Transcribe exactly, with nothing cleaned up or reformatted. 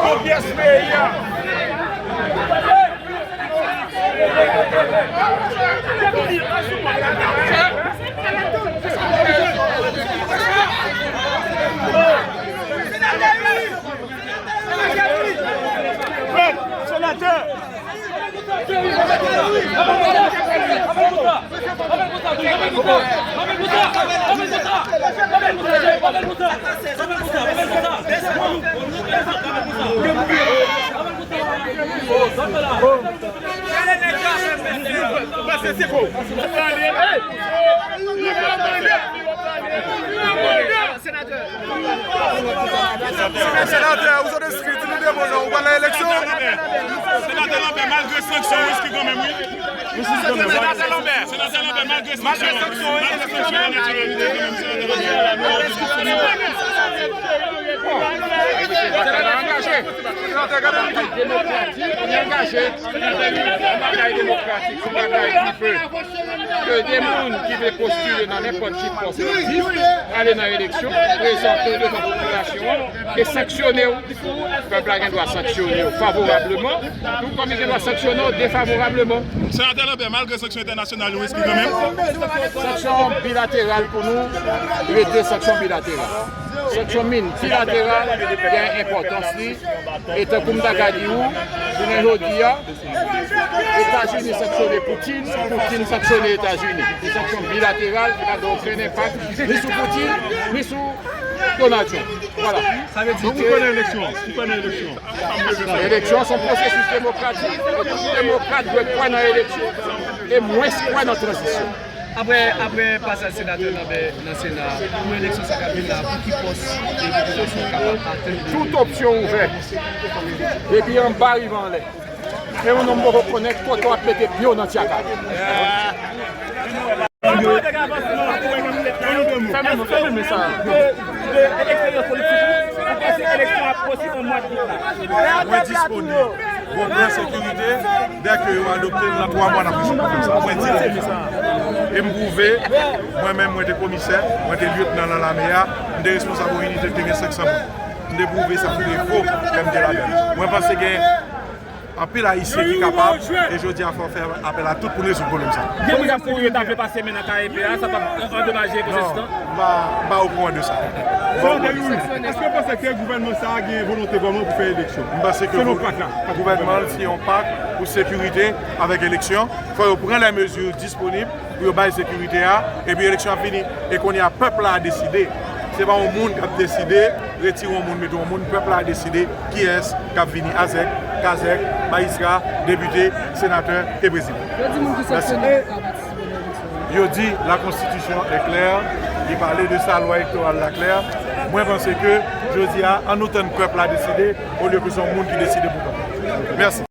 Bon pyès peyi a. Senatè! Senatè, vous êtes inscrit, nou de bon, non, ou pa nan eleksyon? Senatè Lambert, malgre sanksyon, ou enskri kanmenm, wi. Senatè Lambert. Senatè Lambert, malgre sanksyon, malgre sanksyon, Senatè, gade. Demokratik, li angaje, li angaje, yon bagay demokratik, yon bagay ki pe. Ke de moun ki vle postile nan nenpòt ki pòs elektris, ale nan eleksyon, prezante w devan popilasyon an e sanksyone w. Pèp la gen dwa sanksyone w favorableman, tou kòm li gen dwa sanksyone w defavorableman. Senatè Lambert, malgre sanksyon entènasyonal yo, enskri kanmenm? Sanksyon bilateral pou nou rete sanksyon bilateral. Sanksyon miltilateral gen enpòtans li. E tankou m ta ka di w, jounen jodi a, Etazini sanksyone Putin, Putin sanksyone Etazini. Se sanksyon bilateral ki pa gen okenn enpak ni sou Putin, ni sou Donald Trump. Vwala. Sa vle di ke... Donk, ou kwè nan eleksyon? Ou kwè nan eleksyon? Eleksyon se yon pwosesis demokratik. E tout demokrat dwe kwè nan eleksyon. E mwens kwè nan tranzisyon. Apre, apre pasaj senatè Lambert nan Sena, pou eleksyon sa k ap vin la, pou ki pòs e popilasyon kapab atann? Tout opsyon ouvè. Depi anba rive anlè. E yon nonm poko konnen kote w ap mete pye w nan tyaka. Fèmen, fèmen sa. De, de eksperyans politik ou, ou panse eleksyon ap posib an mwa d out la? Mwen disponib. Gon plan sekirite, dèke yo adopte l nan twa mwa, n ap rezoud pwoblèm sa. Mwen di l deja. E m pwouve, mwen menm, mwen te komisè, mwen te lyetnan nan lame a, m te responsab yon inite ki te gen senk san moun. M te pwouve sa pou de vo lè m te ladan l. Mwen panse gen anpil Ayisyen ki kapab, e jodi a fò fè apèl a tout pou n rezoud pwoblèm sa. Gen moun k ap kouri, yo ta vle pase men nan K E P a, sa p ap andomaje ekosistèm? Non, m pa, m pa okouran de sa. Selon Delius, èske w panse ke gouvènman sa a gen volonte vrèman pou fè eleksyon? M panse ke gouvènman an se yon pak pou sekirite avèk eleksyon. Fò yo pran lè mezi disponib pou yo bay sekirite a, epi eleksyon ap vini. E kounye a, pèp la a deside. Se pa yon moun k ap deside, retire yon moun, mete yon moun. Pèp la a deside kiyès k ap vini, azèk, kazèk, majistra, depite, senatè e prezidan. Yo di moun ki sanksyone yo ka patisipe nan eleksyon yo. Yo di la konstitisyon è klè, li pale de sa, lwa elektoral la klè. Mwen panse ke jodi a, ann nou tann pèp la deside, olye ke se yon moun ki deside pou pèp la. Mèsi.